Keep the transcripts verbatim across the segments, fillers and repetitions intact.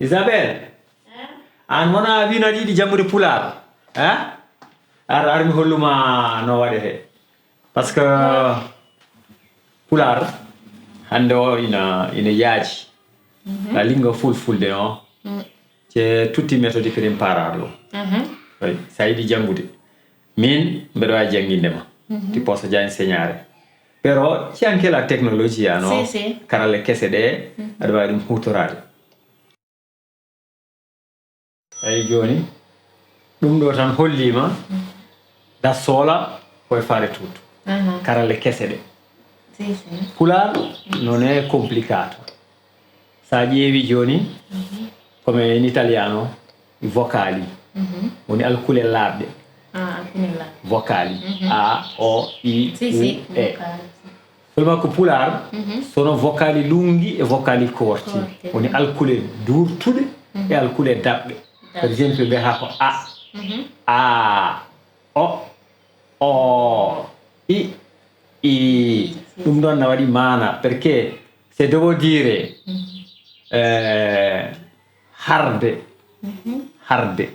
Isabelle, an wona wino aɗa yiɗi janngude pulaar? Eh? Ar, ar mi holluma no waɗete. Parce que pulaar hannde o ina, ina yaaji. La lingua fulfulde o. C'est toute méthode que ɗum paaraaɗo. Oui, so a yiɗi janngude. Min, mbeɗa waawi jannginde ma. Ti posso già insegnare. Però c'è anche la tecnologia, no? Sì, sì. Karalle kese ɗe, aɗa waawi ɗum huutoraade. Eyi, jooni, ɗum ɗo tan holliima, da sola puoi fare tutto. Karalle kese ɗe. Sì, sì. Pulaar non è complicato. So a ƴeewi jooni, comme in italiano, i vocali. Woni alkule laaɓɗe. Ah, alkule laaɓɗe. Vocali. A, O, I, Sì, U, sì, E. Vocali, sì. Seulement ko pulaar, sono vocali lunghi e vocali corti. Corti. Woni alkule duurtuɗe e alkule daɓɓe. Par exemple, mbiyata ko a, a, o, o, i, i. Ɗum ɗon na waɗi maana, perché se devo dire, eh, harde, harde.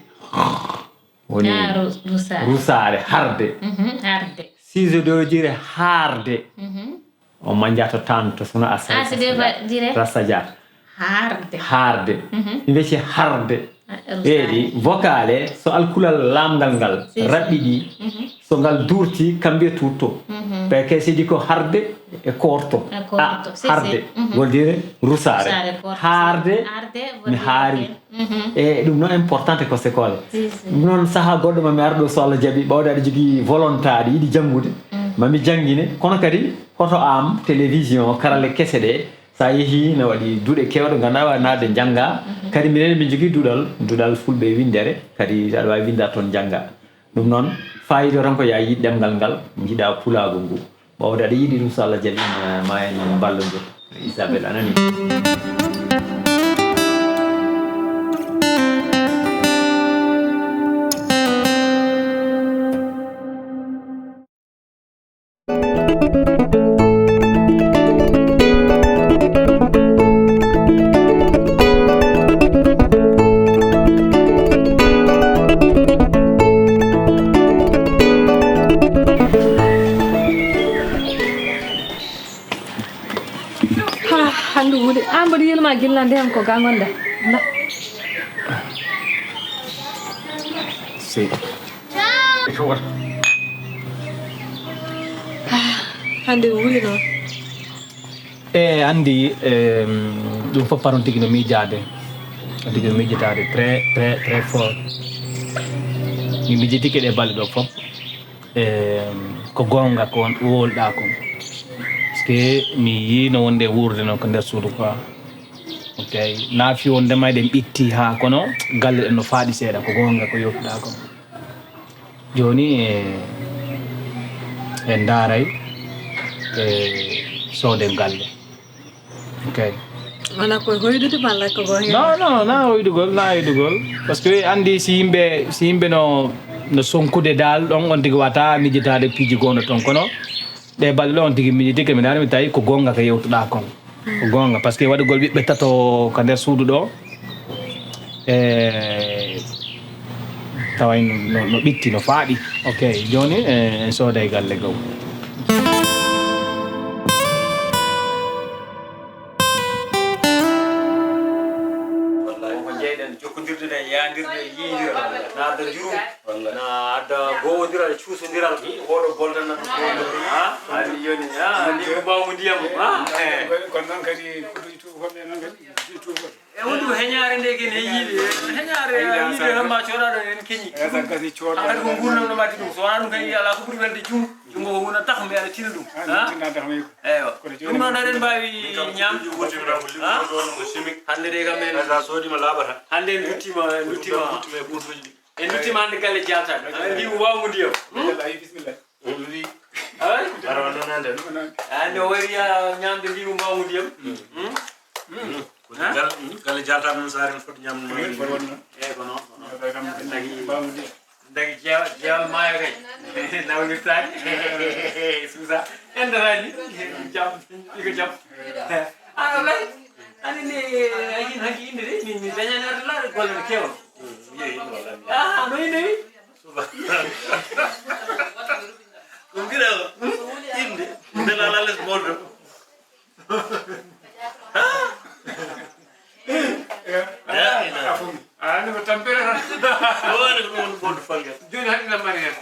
Woni Ah, ru-, rusaare. Rusaare, harde. Mhm, harde. Si je devo dire harde, Mhm. o mangiato tanto, sono assai Ah, si devo dire rassaggiato. Harde. Harde. Mhm. Invece harde. Ah, rusaare. Vedi, vocale, so alkulal laamngal ngal Sì, sì. raɓɓiɗi, Mhm. so ngal duurti, cambia tutto. Mhm. Perché se dico harde, è corto. È corto, Ah, sì, harde sì. Mhm. vuol dire rusaare. Rusaare, corto, sì. Harde, Harde vuol mi dire haari. che Mhm. E ɗum noon importante ko sekoole. Si, si. Noon sahaa goɗɗo ma mi ar ɗo so Allah jaɓi, ɓawde aɗa jogii volonté, aɗa yiɗi janngude, Mm. ma mi janngine. Kono kadi hoto am télévision, karalle kese ɗe, so a yehii, ne waɗi duɗe keewɗe, ngannduɗaa, waawi naatde njannga. Mhm. Kadi minen min njogii duɗal, duɗal fulɓe winndere, kadi aɗa waawi winndaade toon njannga. Ɗum noon, faayiida tan ko yo a yiɗ ɗemngal ngal, njiɗa pulaagu ngu. Ɓawde aɗa yiɗi ɗum, so Allah jaɓi, ma, ma en mballondir. Isabelle, a nanii? Ha, hannde wuli. An mboɗo yilma gilla ndeen ko ga ngonɗa. Na. Si. Ha, hannde wuli noon. E anndi, em, ɗum fof paron tigi no miijaade. Tigi no miijitaade très, très, très fort. Mi miijitike ɗe balɗe ɗo fof. Em, ko goonga ko wowluɗaa kon. Parce que mi yiino wonde wuurde noon ko nder suudu quoi. Ok. Naafi wondema eɗen ɓitti haa kono galle ɗen no faaɗi seeɗa, ko goonga ko yewtuɗaa kon. Jooni, e, en ndaaray, e, sooden galle. Ok. Wona ko hoyɗude malla ko ko heen? Non, non, na hoyɗugol, na hoyɗugol. Parce que anndi si yimɓe, si yimɓe no, no sonkude dal ɗon, on tigi wata miijitaade piiji gonɗo toon. Kono ɗe balɗe ɗo on tigi miijitike, mi ndaari mi tawi ko goonga ko yewtuɗaa kon. Ko goonga, parce que waɗugol ɓiɓɓe tato ka nder suudu ɗo, e, taway no, no, no ɓitti, no faaɗi. Ok, jooni, e, en sooday galle goo. Ko njeyɗen jokkondirde nde, yaandirde, yiindiral, na adda njuru, na adda gowondiral, cuusondiral. Oɗo boltanna ɗum gowondiral. Ha? Ani yoni, ha? Ani ko mbaamu ndiyam. Ha? Kono noon kadi, ko ɗum tuufoɓe noon kadi, ɗum tuufoɓe. E wonde ko heñaare nde kene yiide, heñaare yiide tan ma coodaɗo en keñi. Hankadi ko nguurndam no mbaɗi ɗum, so wonaa ɗum kadi alaa ko ɓuri welde junngo, junngo ko wona tah mi aɗa tina ɗum. Ha? Eywa. Ɗum noon eɗen mbaawi ñaamde. Ha? Hannde de kam en. Sa soodima laaɓata. Hannde en nduttima, en nduttima. En nduttima hannde galle jaltaɓe. Aɗa anndi ko waawngo ndiyam. Hmm? Awa noon hannde. Hannde o wari ya ñaamde ndi ko mbaawngo ndiyam. Hmm? Ko gal-, galle jaltaɓe noon, so ari no foti ñaamde noon. Eyi, ko noon, ko noon. Dagi, dagi jeewa-, jeewal maayo kay. Nawnirtaani. Suusa. En daraani. Jam, iko jam. Ah, wallahi. Ani ne, hakin, hakin inde de, mi, mi dañani orde laaɗe golle no keewno. Ah, no inde wi? Ko mbira o? Inde. Mbela ala les boldo. Ah, ni ko tampere tan. O woni ko ɗum woni boldo fangal. Jooni haqqila mari hen.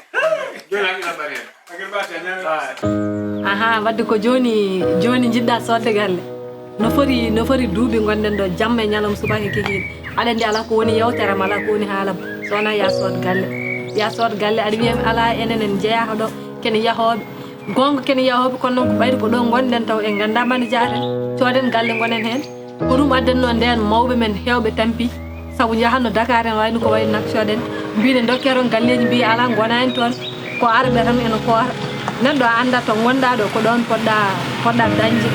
Jooni haqqila mari hen. Haqqil ɓaati a ñaami. Ah. Aha, wadde ko jooni, jooni njiɗɗa soodde galle. No foti, no foti duuɓi ngonɗen ɗo jamma e ñalawma subaka e kikiiɗe. Aɗa anndi alaa ko woni yewtere am, alaa ko woni haala am. So wonaa ya sood galle. Ya sood galle, aɗa wiya mi alaa, enen en jeyaaka ɗo. Kene yahooɓe. Goonga kene yahooɓe, kono noon ko ɓayde ko ɗo ngonɗen taw en nganndaa mande jaaten. Cooden galle ngonen heen. Ko ɗum addanno ndeen mawɓe men heewɓe tampi. Sabu njahanno Dakar en wayno ko wayi Nouakchott en. Mbiɗen dokkee toon galleeji mbiyi alaa ngonaa en toon. Ko arɓe tan ene koota. Neɗɗo a anndaa to ngonɗaa ɗo, ko ɗoon poɗɗaa, poɗɗaa dañde.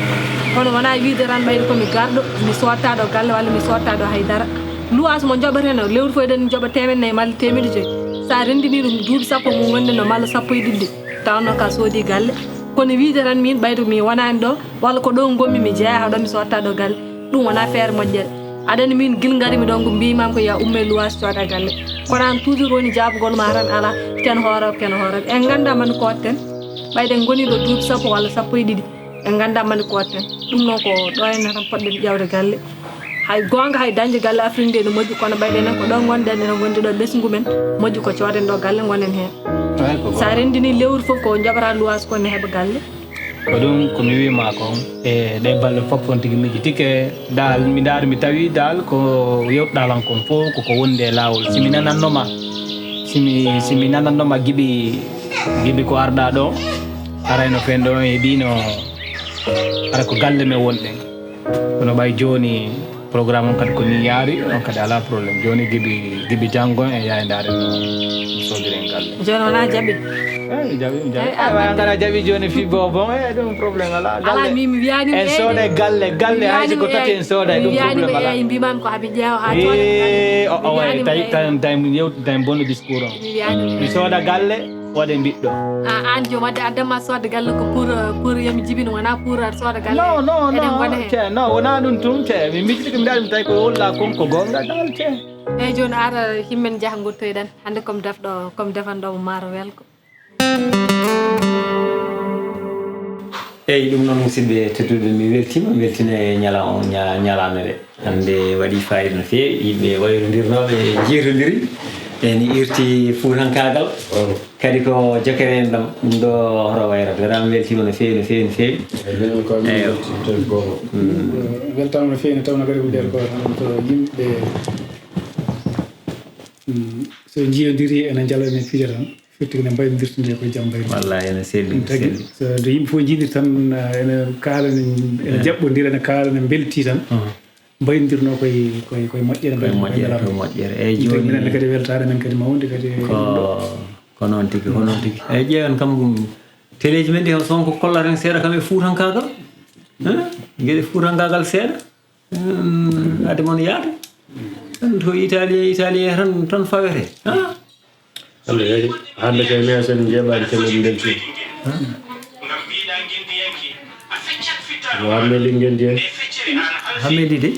Kono wonaa wiide tan ɓayde ko mi garɗo, mi soodtaa ɗo galle walla mi soodtaa ɗo hay dara. Luwaas mo njoɓaten o, lewru fof eɗen njoɓa teemedde nayi malla teemedde joyi. So a renndinii ɗum duuɓi sappo mo ngonɗen ɗo malla sappo e ɗiɗi, tawanno ka soodi galle. Kono wiide tan miin ɓayde mi wonaani ɗo, walla ko ɗo ngonmi mi jeyaa ɗo mi soodtaa ɗo galle. Ɗum wonaa feere moƴƴere. Aɗa anndi miin gila ngarmi ɗo ko mbiymaam ko yaa umme luwaas cooda galle. Kono aan toujours woni jaabugol ma tan alaa, ken hoorooɓe, ken hoorooɓe. En nganndaa mande kooteten. Ɓayde en ngonii ɗo duuɓi sappo walla sappo e ɗiɗi. En nganndaa mande kooteten. Ɗum noon ko ɗo en tan poɗɗen ƴeewde galle. Hay goonga hay dañde galle Afrik nde no moƴƴi kono ɓayde enen ko ɗo ngonɗen enen ngondi ɗo ɓesngu men. Moƴƴi ko cooden ɗo galle ngonen heen. Eey, ko so a renndinii lewru fof ko njoɓataa luwaas ko ne heɓa galle. Ko ɗum ko mi wiima kon e ɗe balɗe fof on tigi miijitike dal mi ndaari mi tawi dal ko yewtuɗaa lan kon fof koko wondi e laawol si mi nanannoma si mi si mi nanannoma giɓi giɓi ko arɗaa ɗo arayno fen ɗo e ɗino ara ko galle men wonɗen kono ɓay jooni Programme on kadi ko ni yaari on kadi alaa problème jooni gibi gibi janngo en yahay ndaaren no sodiren galle. Jooni wonaa jaɓi. Eyi mi jaɓi mi jaɓi. Eyi, a ngara jaɓi jooni fii boobon e ɗum problème alaa. Alaa mi mi wiyaani en sooda galle galle hay si ko tati en sooda e ɗum problème alaa. Eyi mbimami ko haɓe ƴeewa haa toon. Ee o o wayi tawi tan tawi yewti tawi bonno discours on. Mi sooda galle. Waɗe mbiɗɗo. A an joom wadde addama sodde galle ko pour pour yomi jibin wona pour aɗa sooda galle. Non non non ce non wona ɗum tun ce mi micciti ko mbiɗa ɗum tawi ko wolla kon ko gonga dal ce. Eyyi joni ara himmen jaaha gottoyɗen hande comme defɗo comme defanɗomo maaro welko. Eyyi ɗum noon musidɓe tedduɓe mi weltima mi weltina e ñala on ñalaande nde. Hannde waɗi fayida no feewi, yimɓe wayrondirnooɓe njeetondirii, ɓe ne irti fuutankaagal. Kadi ko jokkere enɗam, ɗum ɗo hoto wayrat. Wonaa mi weltiima no feewi, no feewi, no feewi. Eyo. Weltaama no feewi, nde tawnoo kadi ko nder ko tan ko yimɓe so njiyondirii ene njala ene pija tan. Firti ko ne mbaynodirta nde ko jam mbaynodir. Wallahi ene selli, ene tagi selli. So nde yimɓe fof njiidi tan ene kaala ene jaɓɓondira ene kaala ene mbelti tan. Mbaynodirno koye koye koye moƴƴere mbaynodir koye moƴƴere koye moƴƴere eyyi joni minen kadi weltaade men kadi mawde kadi ko ko noon tigi ko noon tigi eyyi ƴeewen kam teleji men ɗi kam sonko kollaten seeɗa kam e fuutankaagal gueɗe fuutankaagal seeɗa ade mon yaade to italien italien tan tan fawete Hannde kay, hannde kay minen sen njeeɓaani kelen mbeltiima. Ko Hammeli Ngendiyanke. Hammeli de?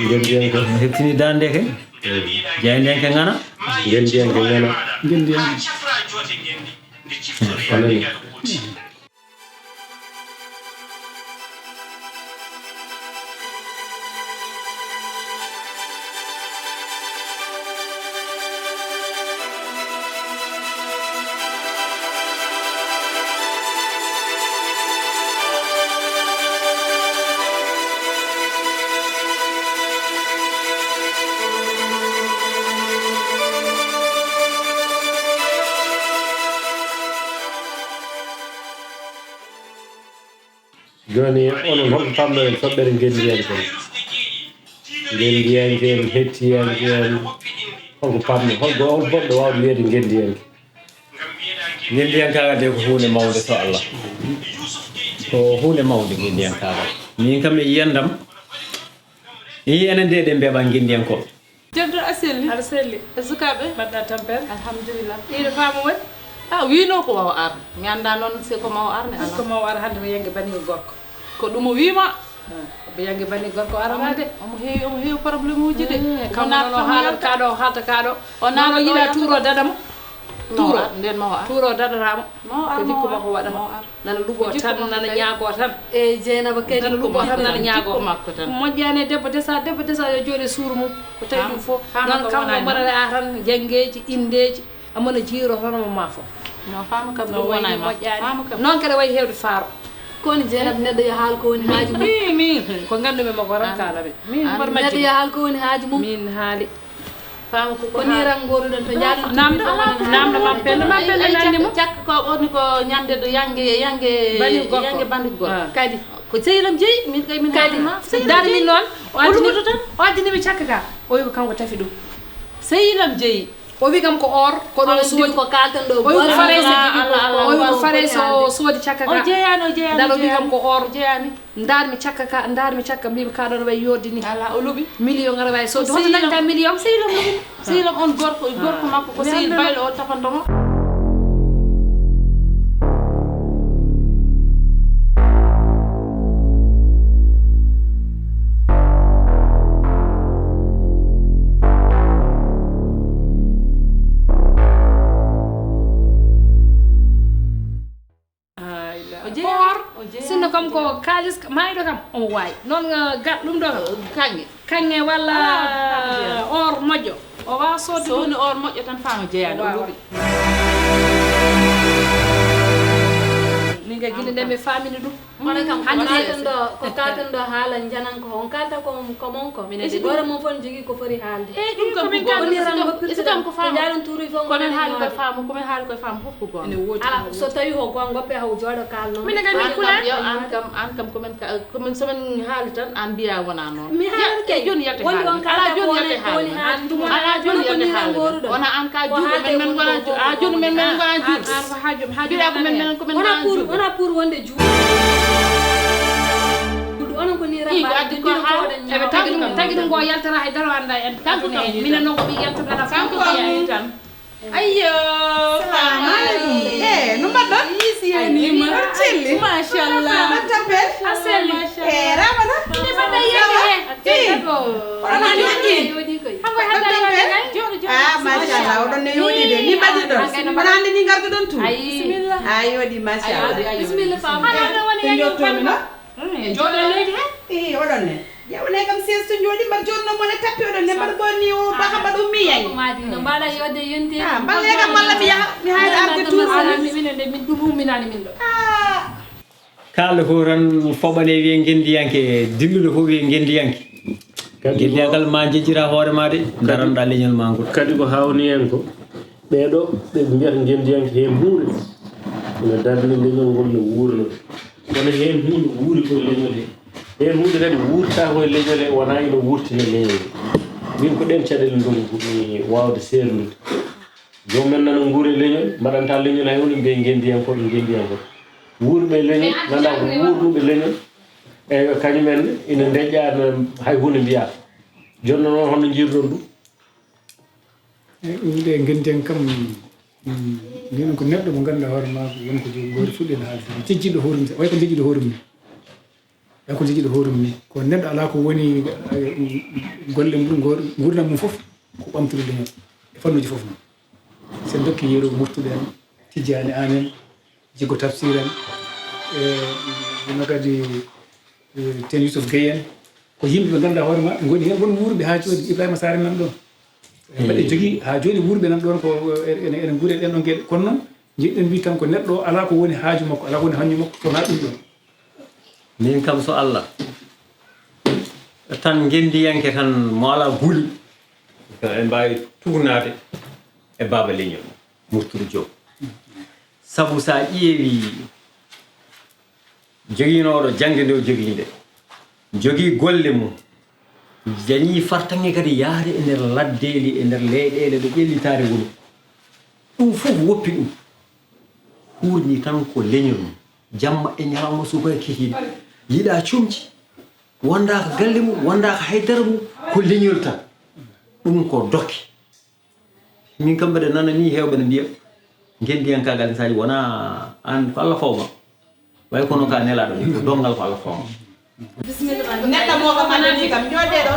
Ngendiyanke. Heɓtini daande kay. Jaayndiyanke ngana? Ngendiyanke ngana. Ngendiyanke. Ko nani? Jooni onon holko pamɗon e toɓɓere ngenndiyanke en? Ngenndiyanke en, hettiyanke en, holko pamɗon? Holko hol bonɗo waawde wiyeede ngenndiyanke? Ngenndiyankaagal de ko huunde mawnde so Allah. Ko huunde mawnde ngenndiyankaagal. Min kam e yiyandam, ii enen de eɗen mbeeɓa ngenndiyankooɓe. Ceddo a selli? Aɗa selli. E sukaaɓe? Mbaɗɗa tampere? Alhamdulillah. Ɗiɗo faamu woni? A wiino ko wawa arde. Mi annda noon si ko maw arde ala. Ko maw ar hannde mi yenge baniyo gorko. Ko ɗum o wiima. Ɓe yange banni gorko arana de. Omo heewi, omo heewi problème uji de. Eh, kam wona noon o haalata kaɗo, o haalta kaɗo. O noon o yiɗa tuuro daɗa mo. Tuuro. Nden ma o ar. Tuuro daɗata mo. Ma o ar. Ko jikku makko waɗata. Ma o ar. Nana lugo tan, nana ñaago tan. E Jeynaba kadi nana lugo tan, nana ñaago. Jikku makko tan. Moƴƴani e debbo desa, debbo desa yo jooɗe suuru mum. Ko tawi ɗum fof. Noon kam o marata a tan janngeeji, inndeeji. Amana jiiro hono mo ma fof. No, faama kam ɗum wonaa e ma. Faama kam. Noon kadi wayi heewde faaro. Ko woni Jeynaba neɗɗo yo haal ko woni haaju mum. Min, min, ko nganndu-mi mo ko tan kaala min. Min mbar majji. Neɗɗo yo haal ko woni haaju mum. Min haali. Faama ko ko ni ran ngoruɗon to jaaɗon. Namdo, namdo Mam Penda, Mam Penda nanndi mo. Cakka ko woni ko ñande ɗo yange, yange, yange banndi gorko. Kadi. Ko sehil am jeyi, min kay min kadi. Dar min noon, o addini, o addini mi cakka ka. O wi ko kanko tafi ɗum. Sehil am jeyi. O wi kam ko or, ko ɗo soodi. Ko kalton ɗo. O wi ko farayse, o wi ko farayse o soodi cakka ka. O jeyaani, o jeyaani. Dal o wi kam ko or. O jeyaani. Ndar mi cakka ka, ndar mi cakka, mbimi ka ɗon way yoddi ni. Ala o luɓi. Million ara way sodde. Hoto nanta million? Sehil am luɓi. Sehil am on gorko, gorko makko ko sehil baylo o tafanto mo. Sinno kam ko kaalis mayɗo kam omo waawi noon. Gal ɗum ɗo kam kanŋe kanŋe walla or moƴƴo o waawa sodde. So woni or moƴƴo tan faama jeyaani o luɓi. Min ga gila nde mi faamini ɗum. Kono kam ko kalten ɗo, ko kalten ɗo haala njanan ko on kalta ko ko mon ko. Minen de hoore mon fof ne jogii ko foti haalde. Eyi ɗum kam ko goonga. Woni ran ngoppirtuɗen ko jaalon tuuruy fof. Ko men haali koye faamu, ko men haali koye faamu fof ko goonga. Ala so tawi ko goonga ngoppe haw jooɗo kaalnon. Minen kay min kula. Yo an kam, an kam ko men ka ko men so men haali tan an mbiya wona noon. Mi haali kay joni yalta woni on kala ko woni haali. Ala joni yalta haali. Wona an ka juuɗo men men ngona a joni men men ngona juuɗo. Mbiɗa ko men men ko men ngona juuɗo. Wona pour wonde juuɗo. Onon ko ni rabba. Ii ko addi ko haala. Eɓe tagi ɗum, tagi ɗum ko yaltana hay daro annda en. Kanko kam minen noon ko ɓe yaltugana kanko kam tan. Ayyo. Salamu aleykum. Eh, no mbaɗɗon? Isi yani ma. Celli. Machallah. Mbaɗ tampere? A selli. Eh, Ramata? Ni mbaɗɗa yiyande he? Ii. Oɗon hannde yooɗi. Hanko e haddare waɗde kay? Jooɗo, jooɗo. Ah, machallah, oɗon ne yooɗi de. Ni mbaɗirɗon? Oɗon hannde ni ngarduɗon tu? Ayi. Bisimilla. Ah, yooɗi, machallah. Bisimilla, faama. Hara ɗo woni yani jooɗo leydi he? Ii, oɗon ne. Ƴeewane kam sees to jooɗi mbaɗa jooni noon mone tappi oɗon ne mbaɗa ɓonni o baha mbaɗa ummi yani. Maadi no mbaɗa yodde yonti. Ah, mballe kam walla mi yaha mi haali arde tuuro. Minen de min ɗum umminani min ɗo. Ah. Kala ko tan foɓane wiye ngendiyanke dillude fof wiye ngendiyanke. Ngendiyankal ma jejjira hoore ma de daranɗa leñol ma ngol. Kadi ko hawni en ko ɓeɗo ɓe mbiyata ngendiyanke heen huure. Ina darni leñol ngol no wuurno. Kono heen huunde wuuri koye leñol he. Heen huunde kadi wuurta koye leñol he wona ina wuurtina leñol he. Min ko ɗen caɗele ndonmi wawde seerndude. Joom men nana nguure leñol mbaɗanta leñol hay hunde mbiye ngendiyankoɓe ngendiyankoɓe. Wuurɓe leñol nana ko wuurnuɓe leñol. Eyyo kañum en ina ndeƴƴa hay hunde mbiya. Jonno noon hono jiirɗon ɗum? Eyi ɗum ɗe ngenndi en kam min ko neɗɗo mo ngannduɗaa hoore maa won ko jogii goori fuɗɗi en haalde jejjiɗo hoore mum way ko jejjiɗo hoore mum way ko jejjiɗo hoore mum ni ko neɗɗo alaa ko woni golle mum nguurndam mum fof ko ɓamtude leñol e fannuuji fof noon so en ndokki yeru murtude en tijjaani amen jiggo tafsir en e ɗum kadi ten yusuf gey en ko yimɓe ɓe ngannduɗaa hoore ma ngoni heen won wuurɓe haa jooni ibrahima sare nan ɗoon mbaɗe jogii haa jooni wuurɓe nan ɗoon ko ene nguuri e ɗen ɗon geɗe kono noon njiɗɗen mbi tan ko neɗɗo o alaa ko woni haaju makko alaa ko woni hañu makko so wonaa ɗum ɗoon min kam so allah tan ngenndiyanke tan mo alaa guuli en mbaawi tuugnaade e baaba leñol murtude joom sabu so a ƴeewi jogiinooɗo jaŋde nde o jogii nde jogii golle mum dañii fartaŋŋe kadi yahde e nder laddeeli e nder leyɗeele ɗo ƴellitaare woni ɗum fof woppi ɗum huurni tan ko leñol mum jamma e ñalawma suka e kikiiɗe yiɗa comci wondaaka galle mum wondaaka haydara mum ko leñol tan ɗum ko dokke min kam mbeɗa nana ni heewɓe no mbiya ngendiyankaagal ne saji wona an ko allah fawma way kono ka nelaɗo ni ko donngal ko allah fawma Neɗɗo mo kam anndani kam, jooɗee ɗo.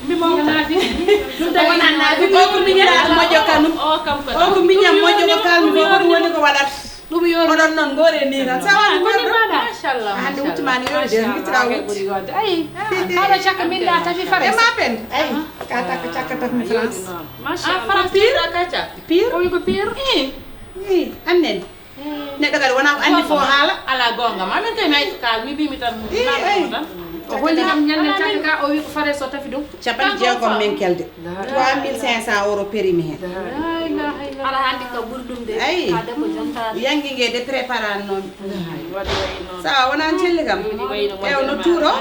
Ɗum tan wonaa naafi. O ko miñal moƴƴo kanum. O ko miñal moƴƴo ko kalmi ko, ko ɗum woni ko waɗat. Ɗum yo oɗon noon ngoore ni tan. Sa waɗi goɗɗo. Machallah. Hannde wucci ma ni yo den wicci ra wucci. Ay, kaɗo cakka min da tafi fare. E ma pen. Ay, ka takka cakka tafi France. Machallah. Pire. Ka cakka. Pire. O wi ko pire. Eh. Eh, annen. Neɗɗo kadi wonaa ko anndi fof haala. Alaa goonga ma, min kay mi ay ko kaal, mi mbiimi tan, naatnoo tan. O holli kam ñande cakka ka, o wi ko fare so tafi ɗum. Capanɗe jeegom min kelde. Trois mille cinq cents euros perimi heen. Aɗa anndi ko ɓuri ɗum de. Ay. Ka debbo jontaade. Yangi nge de préparaan noon. Waɗi wayi noon. Sa wonaa celli kam. Ew no tuuro.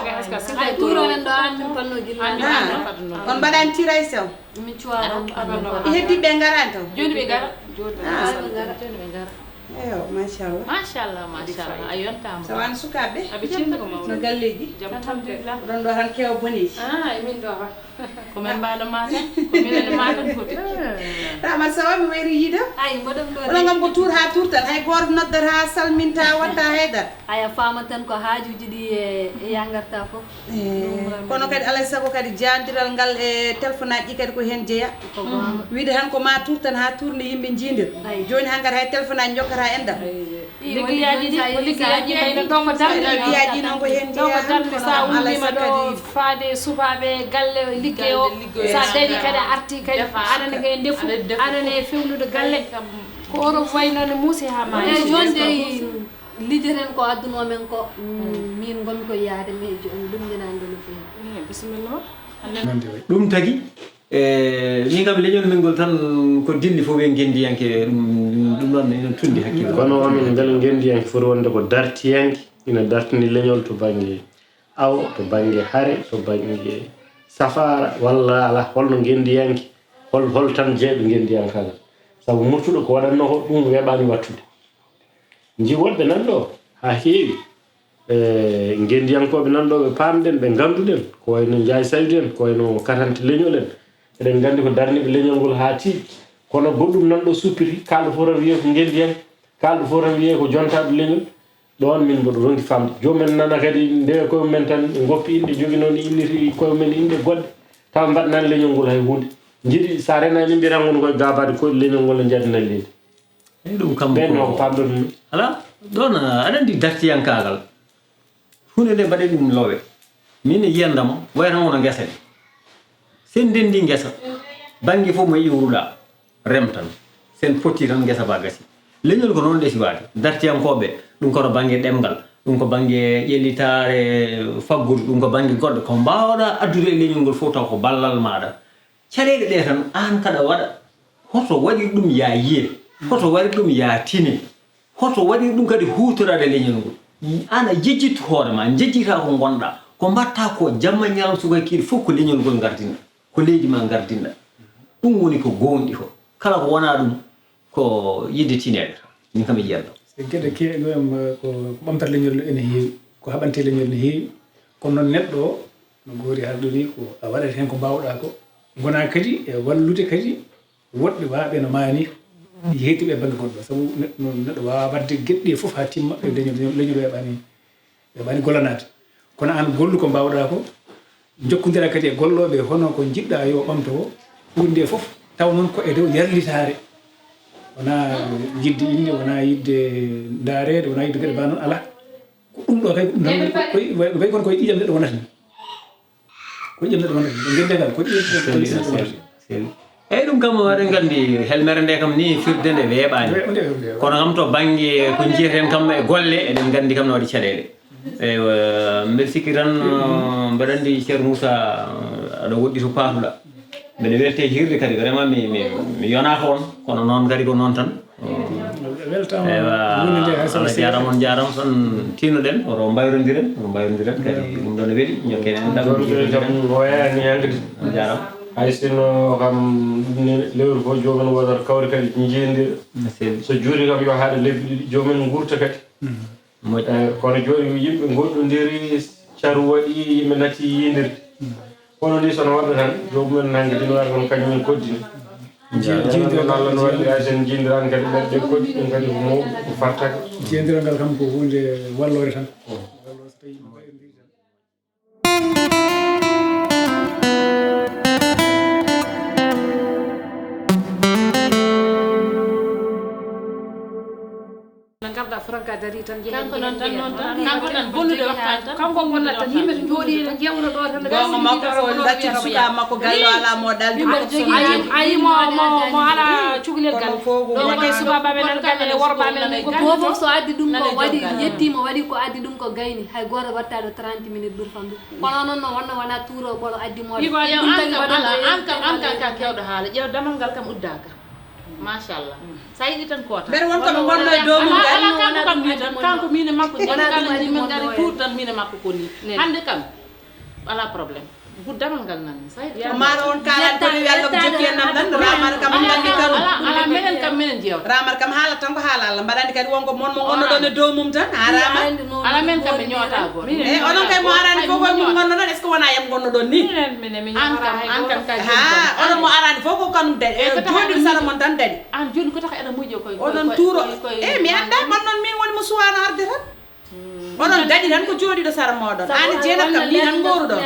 Ay, tuuro ren ɗo an min panno gilla. Ah, on mbaɗani tiray sew. Min cuwaa on panno. Heddi ɓe ngaran to. Jooni ɓe ngara. Ah. Jooni ɓe ngara. Eyo, machallah. Machallah, machallah. A yontaama. So wano sukaaɓe? Aɓe celli ko mawɗo. No galleeji? Jam tan. Alhamdulillah. Oɗon ɗo tan kewa boneeji. Ah, e min ɗo tan. Ko men mbaɗo ma tan. Ko minen e ma tan foti. Rama sawa mi wayri yiida. Ay, mboɗon ɗo. Oɗon ngam ko tuur haa tuur tan. Hay gooto noddat haa salminta watta haydara. Aya faama tan ko haajuuji ɗi e, e ya ngarta fof. Eh, kono kadi alay sago kadi jaandiral ngal e téléphone aji ɗi kadi ko heen jeya. Ko goonga. Wiide tan ko ma tuur tan haa tuurnde yimɓe njiindir. Ay. Jooni hankadi hay téléphone aji njokkata enɗam. Ay. Liggeyaaji ɗi, ko liggeyaaji ɓayno ɗo ko darnde. Liggeyaaji noon ko heen jeyaa. Ɗo ko darnde, sa wulliima ɗo faade sukaaɓe galle liggey o. Sa dañi kadi a arti kadi aɗana kay ndefu, aɗana e fewnude galle. Ko Europe wayno ne muusi haa maayi. Eyi, jooni dey, liggeten ko addunoo men ko, mm, min ngonmi ko yaade, mi jo-, ɗum ngenani ɗo no feewi. Bisimilla ma. Ɗum tagi, e, min kam leñol men ngol tan ko dilli fof ɓe ngenndiyanke, ɗum, ɗum ɗon ene tundi hakkille. Kono onon mbele ngenndiyanke foti wonde ko dartiyanke, ina dartini leñol to bannge awo, to bannge hare, to bannge safaara, walla alaa, holno ngenndiyanke, hol, hol tan jeeɗo ngenndiyankaagal? Sabu murtuɗo ko waɗatnoo ko, ɗum weeɓaani waɗtude. Nji woɗɓe nan ɗo haa heewi, e, ngenndiyankooɓe nan ɗo ɓe paamɗen, ɓe ngannduɗen, ko wayno Njaay Saydu en, ko wayno Katante Leñol en. Eɗen nganndi ko darniiɓe leñol ngol haa tiiɗi. Kono goɗɗum nan ɗo suppiti, kaalɗo fof tan wiyee ko ngenndiyanke, kaalɗo fof tan wiyee ko jontaaɗo leñol. Ɗoon min mboɗo ronki faamde. Joom men nana kadi ndewe koye mum men tan, ngoppi inɗe, jogi noon inniti koye mum men inɗe goɗɗe, tawa mbaɗanaani leñol ngol hay huunde. Njiɗi, so a renaani, mbiyataa ngon koye gaabaade koye leñol ngol no njaadinani leydi. Eyi, ɗum kam ɓeen ko noon ko paamɗon ɗum. Alaa, ɗoon, aɗa anndi dartiyankaagal. Huunde nde mbaɗen ɗum loowe. Min e yiyandam, wayata wano ngesa ni. Sen ndenndi ngesa, bannge fof mo iwruɗaa, rem tan. Sen potti tan, ngesa ba gasi. Leñol ko noon ɗesiwaade. Dartiyankooɓe, ɗum koto bannge ɗemngal, ɗum ko bannge ƴellitaare faggudu, ɗum ko bannge goɗɗo. Ko mbaawɗaa addude e leñol ngol fof taw ko ballal maaɗa. Caɗeele ɗe tan, aan kaɗa waɗa. Hoto waɗir ɗum yaa yiye? Hoto waɗir ɗum yaa tine? Hoto waɗir ɗum kadi huutoraade leñol ngol? Aan a jejjittu hoore ma, njejjitaa ko ngonɗaa. Ko mbaɗtaa ko jamma ñalawma subaka kikiiɗe fof ko leñol ngol ngardinɗaa. Ko leydi ma ngardinɗaa. Ɗum woni ko goonɗi ko. Kala ko wonaa ɗum, ko yiɗde tineede tan. Min kam mi yiyat ɗo. Geɗe keewi ɗo, em, ko, ko ɓamtata leñol ene heewi, ko haɓante leñol ne heewi. Kono noon neɗɗo o, no goori haalde ni, ko a waɗat heen ko mbaawɗaa ko. Ngonaa kadi e wallude kadi woɗɓe waawɓe no maa ni, yeeytuɓe e bannge goɗɗo. Sabu neɗɗo, neɗɗo waawaa waɗde geɗe ɗe fof haa timma, e leñol, leñol weeɓaani, weeɓaani gollanaade. Kono aan gollu ko mbaawɗaa ko, njokkondira kadi e gollooɓe hono ko njiɗɗaa yo ɓamto ko, huunde nde fof, taw noon ko e dow yarlitaare. Wonaa yiɗde innde, wonaa yiɗde ndaareede, wonaa yiɗde geɗe mbaa noon, alaa. Ko ɗum ɗo kay, ko ɗum tan, koy, way, way kono koye ƴiiƴam neɗɗo wonata ni. Ko ƴiiƴam neɗɗo wonata ni. Ngenndiyanke, ko ƴiiƴam neɗɗo wonata ni. Selli. Eyi, ɗum kam, eɗen nganndi helmere nde kam ni firde nde weeɓaani. We-, nde weeɓaani. Kono kam to bannge ko njiyeten kam e golle, eɗen nganndi kam no waɗi caɗeele. Eywa, mbeɗa sikki tan, mbeɗa anndi Ceerno Moussa, aɗa woɗɗi to paatuɗaa. Mbeɗa welti e hiirde kadi, vraiment mi, mi, mi yonaaka on, kono noon kadi ko noon tan. Weltaama. Eywa, wonde nde hay Allah jaaraama, on jaaraama, tan tiinoɗen, oto mbayrondiren, oto mbayrondiren kadi, ɗum ɗon ne weli, njokken en ɗam. Jooni kadi kam wayaani hankadi. On jaaraama. Hay sinno kam ɗum ne lewru fof joomum woodata kawri kadi njeendira. No selli. So juuti kam yo haaɗe lebbi ɗiɗi, joomum nguurta kadi. Moƴƴi. Eh, kono jooni yimɓe ngoɗɗondiri, caru waɗi, yimɓe natti yiyondirde. Kono ni so no waɗa tan, joomum en nangi dino waɗa kono kañum en koddini. Jii-, jiidiral Allah no waɗi, hay sen jiidirani kadi ɓerɗe koɗi, ɗum kadi ko mawɗum, ko fartaka. Jiidiral ngal kam ko huunde walloore tan. Walloore so tawi yimɓe mbayrondirii tan. Franka dari tan jeehe. Kanko noon tan noon tan kanko tan bonnude waxtaan tan. Kanko bonnata tan yimɓe to jooɗi ene ƴeewna ɗo tan. Goomo makko fof lacci suka makko galle o alaa mo ɗaldi. Ayi mo mo mo alaa cukalel galle. Ɗo waɗi sukaɓe amen nan galle e worɓe amen ni ko ko fof so addi ɗum ko waɗi yettima waɗi ko addi ɗum ko gayni hay gooto wattaɗo trente minutes ɓurfam ɗum. Kono noon no wonno wona tuuro ɓolo addi moɗo. Yo an kam ala an kam an kam ka kewɗo haala ƴeew damal ngal kam uddaka. Machallah. Sa yiɗi tan koota. Mbeɗa won koɓe gonno e dow mum kadi. Ala kanko kam ni tan kanko min e makko jeeɗi kala ni min ngari tour tan min e makko ko ni. Hannde kam ala problème. Guddamal ngal nan sa yiɗi. Ko maaro on kaalani ko rewi Allah ko jokki en nam nan ramar kam on nganndi kan. Ala menen kam menen jeewta. Ramar kam haala tan ko haala Allah mbaɗa anndi kadi wonko mon mo gonno ɗon e dow mum tan ha rama. Ala men kam ɓe ñoota goto. E onon kay mo arani fof ko min gonno ɗon est ce que wona yam gonno ɗon ni. An kam an kam kay. Ha onon mo arani fof ko kanum daɗi e jooɗi sara mon tan daɗi. An joni ko taka eɗa muƴo koye oɗon tuuro. E mi annda man noon min woni mo suwano arde tan. Oɗon daɗi tan ko jooɗiɗo sara moɗon an e jeenat kam ni tan goruɗon.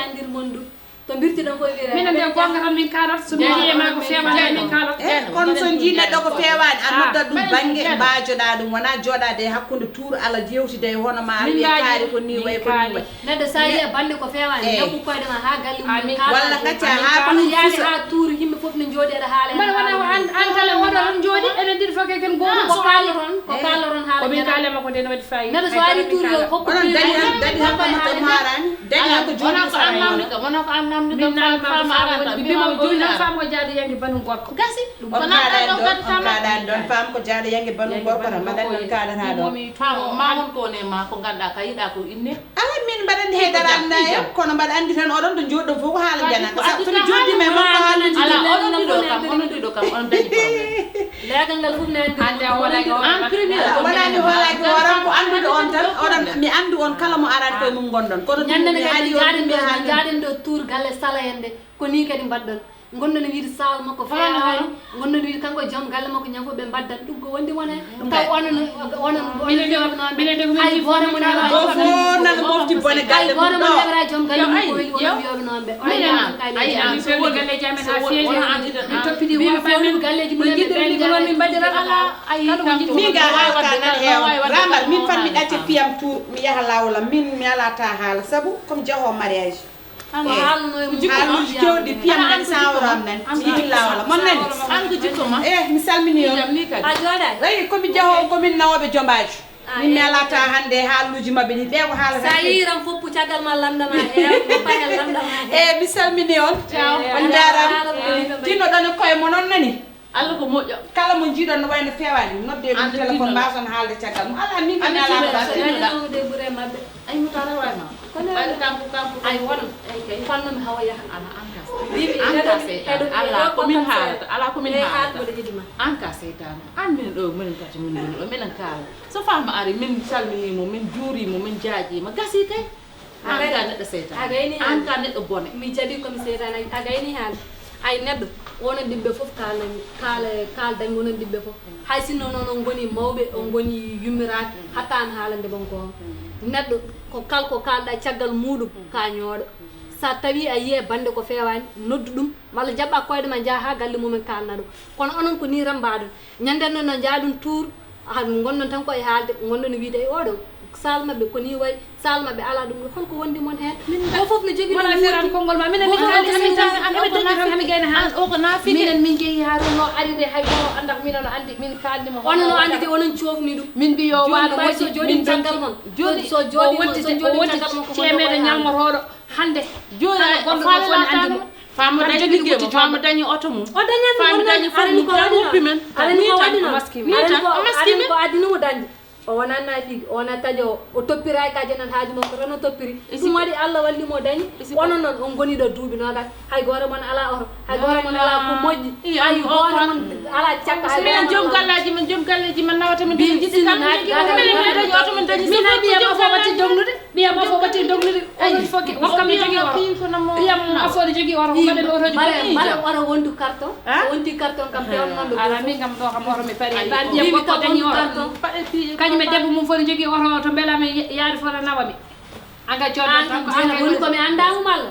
To mbirtiɗon koye wiyre minen de gonga tan min kalat so min jeeyema ko fewani min kalat. E kono so jii neɗɗo ko fewani a noddat ɗum bangge mbajoɗa ɗum wona jooɗade e hakkude tour ala jewtide e hono ma wiye kaari ko ni way ko ni way. Neɗɗo sa yiya bande ko fewani jokku koyɗe ma ha galle mum walla gacca ha tour yaade ha tour yimɓe foof ne jooɗi aɗa haala mbaɗa wona ko an an kala oɗo tan jooɗi enen ɗiɗi fof keken goto ko kaali toon ko kaaloton haala komin kaalema ko nde no waɗi fayi neɗɗo so ari tour yo hokku onon dañi han dañi han kono to marani dañi han ko jooɗi sara wona ko an namdi kam wona ko an namdi kam fam aranta mbima o jooɗi nan fam o jaade yangi banum gorko gasi ɗum ko naɗa ɗo gadi kam kaɗani ɗon fam ko jaade yangi banum gorko tan mbaɗan ɗon kaɗata ɗon fam ma won ko ne ma ko ganduɗa ka yiɗa ko inne Ala min mbaɗani hay dara annda e kono mbaɗa anndi tan oɗon to jooɗɗon fof ko haala janaka sabu somi jooɗdima e mon ko haala ala oɗon ɗiɗo kam onon ɗiɗo kam onon dañi problème leegal ngal fof ne anndi ande a hoolaki en premier wonani hoolaki hooram ko anndude on tan oɗon mi anndi on kala mo arani koye mum gonɗon kono ñande ne kadi jaaɗen ɗo jaaɗen ɗo tour galle sala en de ko ni kadi mbaɗɗon Gonɗon e wiide sal makko feewaani, gonɗon e wiide kanko e joom galle makko ñande fof ɓe mbaddat ɗum ko wondi mon heen. Taw onon onon onon fewranoɓe hay gooto mon heɓaani. Gooto fof nana mofti bone galle mum ɗo. Hay gooto mon heɓaani joom galle mum ko weli onon fewranoɓe. Onon kay ayi an so woni galleeji amen ha feewi. Min toppiti worɓe amen. Min galleeji mum en ɓe galleeji amen. Min ga haalka nan heewa. Ramar min fan mi ɗacca piyam tour mi yaha laawol am min mi alaa ta haala sabu comme jaho mariage. Haaluuji kewɗi piyam nani sawram nani yiɗi lawala mon nani. An ko jikko ma. Eh mi salmini on. A jooɗaay. Ayi komi jaho komin nawoɓe jombaajo. Min mi alata hande haaluuji mabɓe ɗi ɓe ko haalata. Sa yeeyi ran foppu caggal ma lamdama heew mo pahel lamdama heew. Eh mi salmini on. On jarama. Tinno ɗon e koye mon on nani. Allah ko moƴƴo. Kala mo jiiɗon no wayno feewaani, nodde ɗum téléphone mbaason haalde caggal mum. Ala min kam mi alaa ko ɗaɗa. Ay mo tara way ma. Kono ɓayde kanko kanko ay won ay kay fanno mi hawa yaha. Ala anka. Bibi anka seytan. Ala ko min haalata. Ala ko min haalata. Anka seytan. An min ɗo min kati min ɗum ɗo minen kaala. So fama ari min salminimo min juurimo min jaajima gasi kay. An ka neɗɗo seytaane. An ka neɗɗo bone. Mi jaɓi ko mi seytaane a gayni haala. Ay neɗɗo onon ɗiɓɓe fof kaala kaala kaaldan onon ɗiɓɓe fof. Hay sinno noon on ngoni mawɓe on ngoni yummiraaɓe hatta an haalande mon ko. Neɗɗo ko kal ko kaalɗa caggal muuɗum ka ñooɗo. Sa tawi a yiye bande ko feewaani noddu ɗum walla jaɓɓa koyɗe ma njaha ha galle mumen kaalna ɗum. Kono onon ko ni rembaɗon. Ñande no no njaaɗum tuur. Haa ɗum ngonɗon tan ko e haalde ngonɗon e wiide ay oɗo saal maɓɓe ko ni wayi saal maɓɓe alaa ɗum ɗo holko wondi mon heen o fof no jogii ɗum feran konngol ma minen minen tan hami gayna haa o ko naafike minen min jeehi haa ɗum no ari de hay goto annda ko minen no anndi min kaalni mo onon no anndi de onon coofni ɗum min mbi yo waɗ waɗi so jooɗi caggal mon jooɗi so jooɗi so jooɗi caggal mon ko temeɗe ñalmotooɗo hannde jooni a faalalaatano Fama dañi liggeey mo, fama dañi oto mum. O dañani fama dañi fof mum tan woppi men. Arani ko waɗino. Arani ko waɗino. Arani ko addino mo dañde. O wonani nayi fii, o wona taƴo, o toppira e ka jonan haaju makko tan o toppiri. Ɗum waɗi Allah walli mo dañi. Onon noon on ngoni ɗo duuɓi nogas. Hay gooto mon ala oto. Hay gooto mon ala ko moƴƴi. Hay gooto mon ala cakka. Hay gooto mon. Minen joom galleeji men, joom galleeji men nawata min. Minen jiɗi tan minen dañi oto min dañi. Min ay ɓiyam o fof watti dognude. Ɓiyam o fof watti dognude. Onon fof ke wakka mi jogi oto. Ɓiyam o fof ne jogi oto ko mbaɗen otoji goɗɗi. Mbaɗa oto wondu carton. So wonti carton kam pewno noon ɗo. Ala min kam ɗo kam oto mi pari. Mbaɗa ɓiyam gorko dañi oto. Kañum e debbo mum fof ne jogi oto to mbela mi yaade fof na nawa mi. Anga codda tan ko anga woni ko mi annda mo malla.